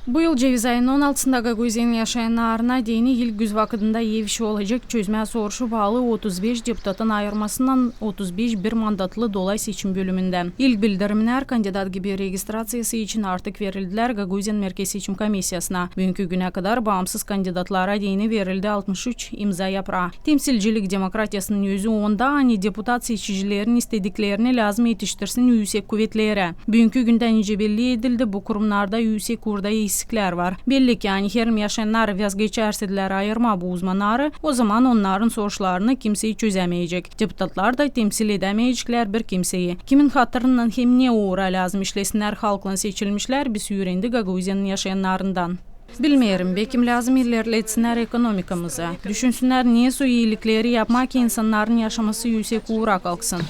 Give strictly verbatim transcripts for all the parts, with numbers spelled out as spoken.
Bu yıl ceviz ayının on altısında Gagauziyanın yaşayannarına deyni ilk güz vakıdında ev işi olacek çözmä soruşu baalı otuz beş deputatın ayırmasınnan otuz beş bir mandatlı dolay seçim bölümündä. İlk bildirimnär kandidat gibi registraţiyası için artık verildilär Gagauziyanın Merkez seçim komissiyasına. Büünkü günä kadar baansız kandidatlara deyni verildi altmış üç imza yapraa. Temsilcilik demokratiyasının özü onda, ani deputat seçicilerin istediklerini lääzım etiştirsin üüsek kuvetlerä. Büünkü gündä nicä belli edildi, bu kurumnarda üüsek uurda eksiklär var. Belli ki, ani herliim yaşayannar vazgeçärsedilär ayırmaa bu uzmannarı, o zaman onnarın soruşlarını kimsey çözämeyecek. Deputatlar da temsil edämeyeceklär bir kimseyi. Kimin hatırından hem ne uura lääzım işlesinnär halklan seçilmişlär, biz üürendik Gagauziyanın yaşayannarından. Bilmeerim, bekim lääzım ilerletsinnär ekonomikamızı. Düşünsünnär, nesoy iilikleri yapmaa, ki insannarın yaşaması üüsek uura kalksın.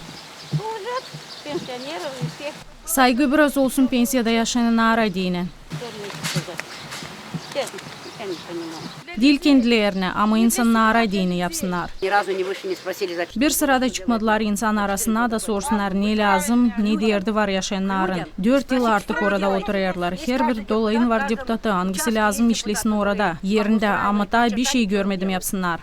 Saygı biraz olsun pensiyada yaşayannara deyni. Diil kendilerinä, ama insannara deyni yapsınnar. Bir sıra da çıkmadılar insan arasına da sorsunnar, ne lääzım, ne derdi var yaşayannarın. Dört yıl artık orada oturêrlar. Herbir dolayın var deputatı, angısı lääzım işlesin orada, erindä, ama taa bişey görmedim yapsınnar.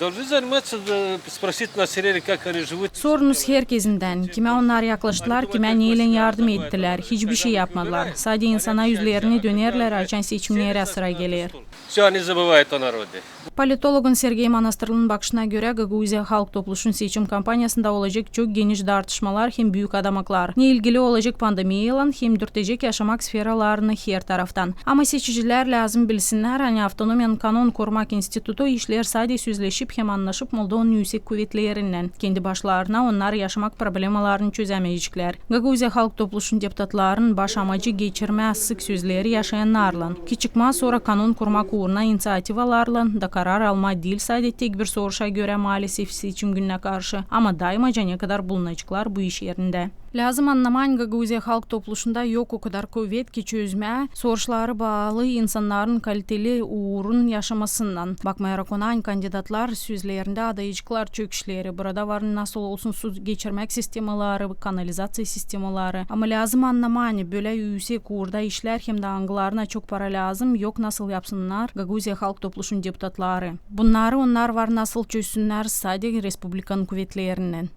Должны заниматься, э, спросить население, как они живут. Sorunuz herkezindän, kimä onnar yaklaştılar, kimä neylän yardım ettilär, hiç bişey yapmadılar. Sade insana üzlerini dönerlär, açan seçimnerä sıra geler. Всё, они забывают о народе. Politologun Sergey Manastırlının bakışına görä, Gagauziya Halk Topluşun seçim kampaniyasında olacek çok geniş dartışmalar hem büük adamaklar. Ne ilgili olacek pandemiyalan hem dürtecek yaşamak sferalarını her taraftan. Ama seçicilär lääzım bilsinnär, ani Avtonomiyanın kanon kurmak institutu işleer sade sözleşip hem annaşıp Moldovanın üüsek kuvetlerinnän. Kendi başlarına onnar yaşamak problemalarını çözämeyeceklär. Gagauziya Halk Topluşun deputatlarının baş amacı geçirmää sık sözleri yaşayannarlan, ki çıkmaa sora kanon kurmak uuruna iniţiativalarlan da karar almaa diil sade tek bir soruşa görä, maalesef seçim gününä karşı, ama daymaca ne kadar bulunaceklar bu iş erindä. Lääzım annamaa, ani Gagauziya Halk Topluşunda yok o kadar kuvet, ki çözmää soruşları baalı insannarın kaliteli uurun yaşamasınnan. Bakmayaraq ona, ani kandidatlar sözlerindä adayaceklar çok işleri. Burada var nasıl olsun su geçirmäk sistemaları, kanalizaţiya sistemaları. Ama lääzım annamaa, ani bölä üüsek uurda işlär hem dä angılarına çok para lääzım, yok nasıl yapsınnar Gagauziya Halk Topluşun deputatları. Bunnarı onnar var nasıl çözsünnär sade respublikanın kuvetlerinnän.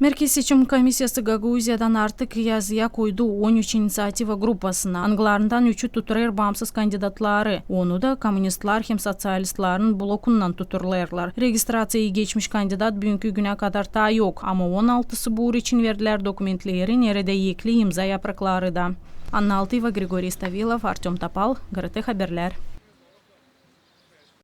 Merkez seçim komissiyası Gagauziyadan artık yazıya koydu on üç iniţiativa gruppasını, angılarından üçü tuturêr baansız kandidatları, onu da kommunistlär hem soţialistlerin blokundan tuturêrlar. Registraţiyayı geçmiş kandidat büünkü günä kadar taa yok, ama on altısı bu uur için verdilär dokumentleri, neredä ekli imza yaprakları da. Anna Altıyeva, Grigoriy Stavilov, Artёm Topal, GRT Haberlär.